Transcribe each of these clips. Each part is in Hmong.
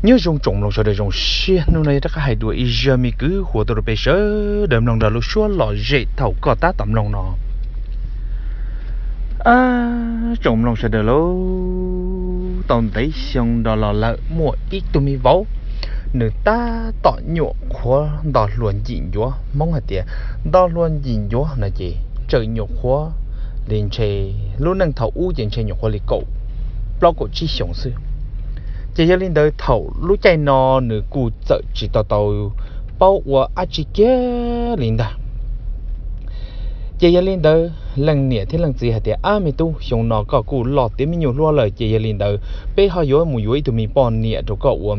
Nyob zoo tsoom mloog sawv daws, zoo siab hnub no yog rov qab hais dua ib zaj me kwv huam tuaj rau peb sawv daws mloog nrog lub suab lom zem thaum koj tab tom mloog no. Tsoom mloog sawv daws lauj, tau ntev xyoo nrog los lawm muaj ib tug me vauv, nws tab tom nyuam qhuav nto hlua ncim ncuav. Hmoob hais tias nto hlua ncim ncuav no ces tseem nyuam qhuav li ntshe, lub neej thaum ub ces ntshe nyuam qhuav li kaum plaub kaum tsib xyoos xwb. Ces yog li ntawd thaum lub caij no nws kuj txawm tsis tau tau paub ua dab tsi kiag li ntag. Ces yog li ntawd leej niam thiab leej txiv hais tias, Ab me tub, xyoo no koj kuj loj tiav me nyuam hluas lawm, ces yog li ntawd peb ho yuav mus yuav ib tug me poj niam rau koj ua,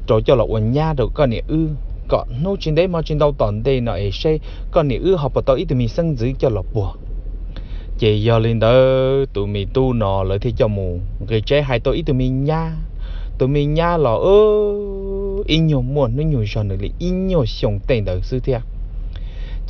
rau coj los ua nyab rau koj niam wb, kom hnub tsis ntev hmo tsis ntau tom ntej no es seb koj niam wb ho puas tau ib tug me xeeb ntxwv coj los puag. Ces yog li ntawd tus me tub no lawv thiaj coj mus nqis tsev hais tau ib tug me nyab. Tus me nyab los ib nyuag muaj hnub nyuag zog nws li ib nyuag xyoo tej ntawd xwb thiab.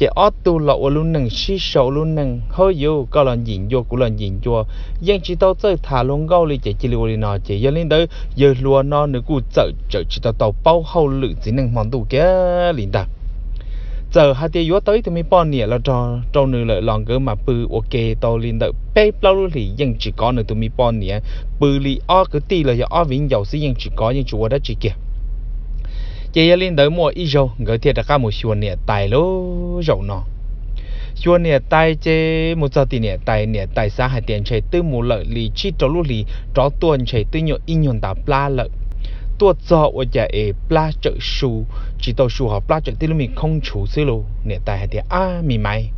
Ces ob tug los ua lub neej sib sau ua lub neej, hawb yuv, koj los ncim ncua kuv los ncim ncua, yeej tsis tau txawj tham hluas nkauj li, ces cia li ua li no. Ces yog li ntawd yawg hluas no nws kuj txawm tsis tau tau paub hauj lwm txiv neej hmo ntuj kiag li ntag. Txawm hais tias yuav tau ib tug me poj niam los rau nws lawm los nkawd mas pw ua ke tau li ntawm peb plaub lub hlis yeej tsis kov nws tus me poj niam, pw li ob kwv tij los yog ob viv ncaus xwb yeej tsis kov, yeej tsis ua dab tsi kiag. Ces yog li ntawd muaj ib zaug nkawd thiaj rov qab mus xyuas niam tais lub zaum no. Xyuas niam tais ces mus txog tim niam tais, niam tais xav hais tias ntshe twb mus lawm li tsib rau lub hlis rov tuaj ntshe twb nyuam ib nyuag nta plab lawm. Tuaj txog ua cas es plab tseem su, tsis tau su ho plab tseem tib lub me khoob ntshuv xwb lauj. Niam tais hais tias, Ab me maiv,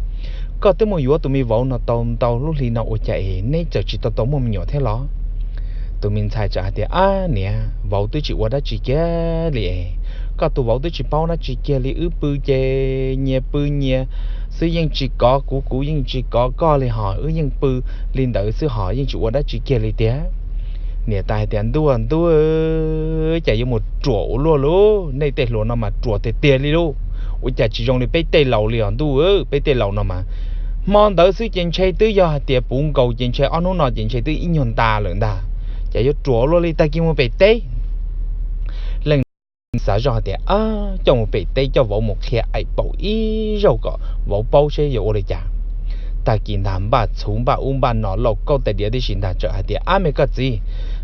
koj twb mus yuav tus me vauv no tau ntau lub hli no ua cas es neb txawm tsis tau tau muaj me nyuam thiab los? Tus me ntxhais txawm hais tias, Ab niam, vauv twb tsis ua dab tsi kiag li es, koj tus vauv twb tsis paub dab tsi kiag li, wb pw ces nyias pw nyias xwb yeej tsis kov kuv, kuv yeej tsis kov koj li hos wb yeej pw li ntawd xwb hos yeej tsis ua dab tsi kiag li tiag. Niam tais hais tias, Ntuj ntuj, cas yuav mus ruam ua luaj lauj, nej tej hluas no mas ruam tiag tiag li lauj. Ua cas tsis zoo li peb tej laus li os ntuj, peb tej laus no mas hmo ntawd xwb ces ntshe twb yog hais tias puv nkaus ces ntshe ob hnub no ces ntshe twb ib nyuag nta lawm ntag, cas yuav ruam ua luaj li, tag kis mus pem teb. Leej xav zoj hais tias, Coj mus pem teb, coj vauv mus qhia aim paum ib zaug kom vauv paub seb yuav ua li cas. Tag kis ntag npaj txhuv npaj ub npaj no lauj kaub tais diav tib si ntag, txawm hais tias, Ab me koj txiv,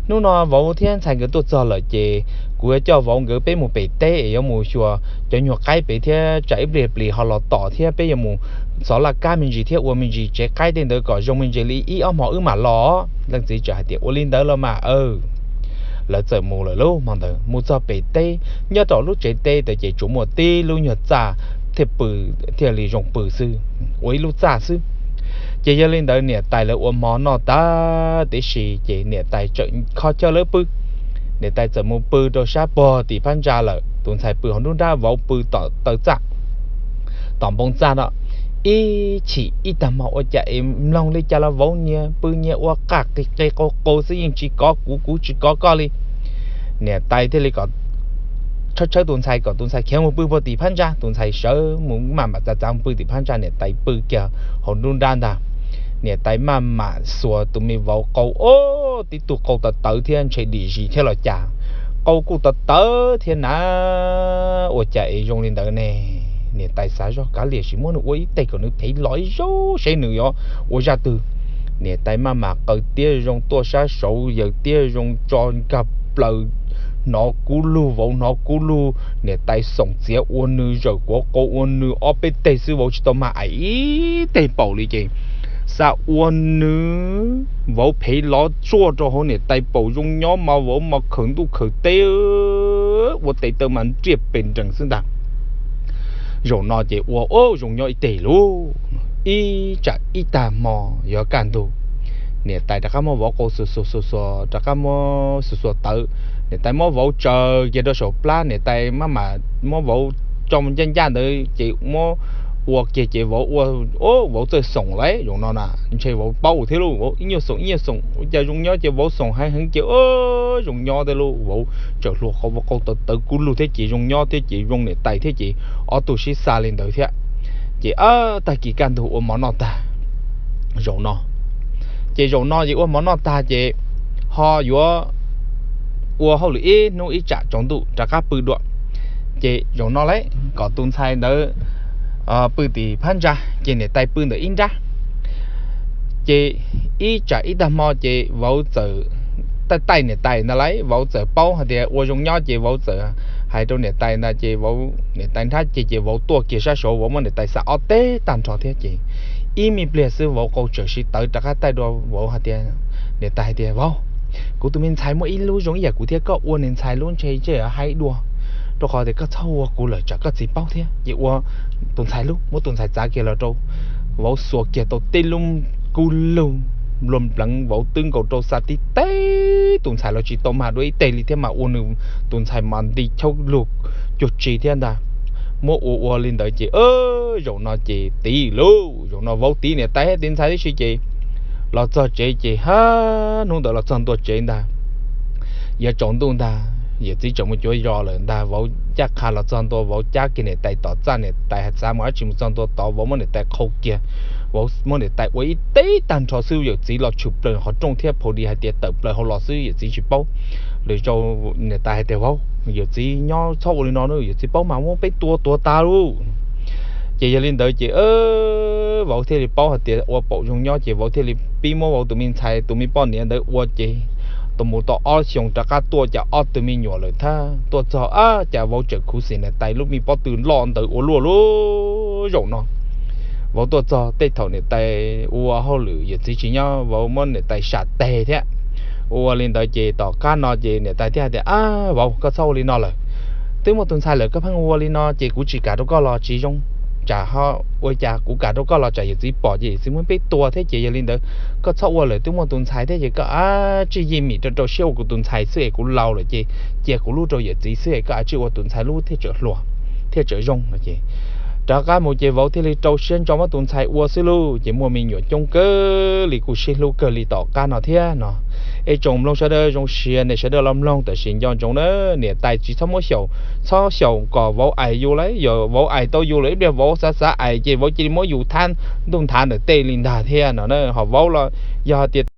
hnub no vauv thiab ntxhais nkawd tuaj txog lawm ces kuv yuav coj vauv nkawd peb mus pem teb es yuav mus xyuas cov nyuag qaib pem thiab tsam ib pliag plis ho los tom thiab peb yuav mus xov laj kab me ntsis thiab ua me ntsis tsev qaib tej ntawd kom zoo me ntsis li ib ob hmo wb mam los. Leej txiv txawm hais tias, Ua li ntawd los mas. Lawv txawm mus lawm lauj. Hmo ntawd mus txog pem teb, nyob rau lub tsev teb ntawd ces tsuas muaj tib lub nyuag txaj thiaj pw, thiaj li zoo pw xwb, ua ib lub txaj xwb. Ces yog li ntawd niam tais lawv ua hmo noj tag tib si ces niam tais txawm kho chaw lawv pw. Niam tais txawm mus pw rau sab puag tim phab ntsa lawm, tus ntxhais pw hauv nruab nrab, vauv pw tom taw txaj, tom npoo txaj no. Ib chim ib tag hmo ua cas es mloog li cas los vauv nyias pw nyias ua qaj qis qis qau qau xwb, yeej tsis kov kuv, kuv tsis kov koj li. Niam tais thiaj li kom tshawb tshawb tus ntxhais kom tus ntxhais khiav mus pw puag tim phab ntsa, tus ntxhais sawv mus maj mam txav txav mus pw tim phab ntsa, niam tais pw kiag hauv nruab nrab ntag. Niam tais maj mam xuas tus me vauv qau, ob, tib tug qau tawv tawv thiab ntshe dim zis thiab los cas, qau kuj tawv tawv thiab na. Ua cas es zoo li ntawd ne? Niam tais xav zoj kav liam sim muab nws ua ib teg kom nws phem los ib zaug seb nws yuav ua zaj twg. Niam tais maj mam qaws tiab zoo tuaj sab saud, yaws tiab zoo tso nkag plaws, hnov kub lug, vauv hnov kub lug, niam tais xoom txiav ua nws, zawm kuav qau ua nws ob peb teg xwb, vauv tsis tau mag aim ib teg paum li ces xa ua nws, vauv phem los tsuaj rau hauv niam tais paum, zoo nyob mas vauv mas khawm ntuj khawm teb, ua tes taw mas nriaj pes nrees xwb ntag. Zaum no ces ua, o, zoo nyob ib teg lauj. Ib tsam ib tag hmo yuav kaj ntug, niam tais rov qab muab vauv qau xuas xuas xuas xuas, rov qab muab xuas xuas tawv. Niam tais muab vauv tsaws kiag rau saum plab, niam tais maj mam muab vauv tso ncaj ncaj ntawd ces muab ua kiag ces vauv ua, o, vauv txawj xoom lauj. Zaum no na ntshe vauv paub thiab lauj, vauv ib nyuag xoom ib nyuag xoom ua cas zoo nyob ces vauv xoom heev heev ces, o, zoo nyob thiab lauj. Vauv txawm hlua qau, vauv qau tawv tawv kub lug thiab ces zoo nyob thiab ces zoo niam tais thiab ces ob tug sib xa li ntawd thiab. Ces tag kis kaj ntug ua mov noj tag, zaum no, ces zaum no ces ua mov noj tag ces ho yuav ua hauj lwm ib hnub ib tsam tsaus ntuj rov qab pw dua. Ces zaum no lawm kom tus ntxhais ntawd pw tim phab ntsa, ces niam tais pw ntawm ib nrab. Ces ib tsam ib tag hmo ces vauv txawm taij taij niam tais ntag lauj, vauv txawm paub hais tias ua zoo nyob ces vauv txawm hais rau niam tais ntag, ces vauv niam tais nrhab ces ces vauv tuaj kiag sab saud, vauv muab niam tais xa ob teg tag nrho thiab. Ces ib me pliag xwb vauv qau txawm sib tawv rov qab taij dua vauv hais tias, niam tais hais tias, vauv, kuv tus me ntxhais muaj ib lub zoo ib yam kuv thiab koj ua niag ntxhais lub ntshe tseem haib dua, rau qhov tias koj txhob ua kuv lawm tsam koj txiv paub thiab, ces ua tus ntxhais lub, muab tus ntxhais txav kiag los rau vauv xuas kiag tau tej lub kub lug nplua npleev, vauv twb nkaus rau xa tib teg, tus ntxhais los tsis tau mag dua ib teg li thiab mas ua nws tus ntxhais mas nti chaub lug cuag tsi thiab ntag. Muab ua ua li ntawd ces zaum no ces tiv lauj, zaum no vauv tiv niam tais thiab tiv ntxhais tib si ces los txog tsev ces ha, hnub ntawd los txog ntua tsev ntag, yuav tsaus ntuj ntag, yawm txiv tseem mus cuav zos lawm ntag, vauv ncaj qha los txog ntua vauv cab kiag niam tais tom txaj, niam tais hais txav mus dab tsi mus txog ntua tod vauv muab niam tais qhau kiag, vauv muab niam tais ua ib teg tag nrho xwb, yawm txiv los tshwm plaws qhov rooj thiab phaus dis hais tias tawm plaws hauv los xwb, yawm txiv tsis paub. Lwm zaus niam tais hais tias, vauv, yawm txiv nyob txhob ua li no, yawm txiv paub mas muab peb tua tuag tas lauj. Ces yog li ntawd ces vauv thiaj li paub hais tias ua paum zoo nyob ces vauv thiaj li pib muab vauv tus me ntxhais tus me poj niam ntawd ua ces tus mus tau ob xyoos rov qab tuaj cas ob tug me nyuam lawm thiab. Tuaj txog ab cas vauv tseem khuv xim niam tais lub me pob tw loj ntawd ua luaj lub zaum no. Vauv tuaj txog tej thaum niam tais ua hauj lwm yawm txiv tsis nyob, vauv muab niam tais sam teg thiab. Ua li ntawd ces tom qab no ces niam tais thiaj hais tias, ab vauv, koj txhob ua li no lawm, twb muaj tus ntxhais lawm koj pheej ua li no ces kuv tsis kam rau koj los tsis zoo, tsam ho ua cas kuv kam rau koj los tsam yawm txiv pom ces yawm txiv muab peb tua thiab ces yog li ntawd koj txhob ua lawm, twb muaj tus ntxhais thiab ces koj ab tsij yij mim rau rau siab ua kuv tus ntxhais xwb es kuv laus lawm ces cia kuv lub rau yawm txiv xwb es koj ab tsij ua tus ntxhais lub thiaj tseem hluas thiaj tseem zoo no ces rov qab mus ces vauv thiaj li rau siab ntso muab tus ntxhais ua xwb lauj. Ces muaj me nyuam coob kawg li kuj sib hlub kawg li tom qab no thiab no. Ib tsoom mloog sawv daws zoo siab nej sawv daws los mloog tam sim nco ntsoov na, niam tais tsis txhob muab xyaum, txhob xyaum kom vauv ais yus lauj, yog vauv ais tau yus lawm ib pliag vauv xav xav ais ces vauv cia li muab yus thab ntuj nthav ntawm tej li ntag thiab no na. Ho vauv los yog hais tias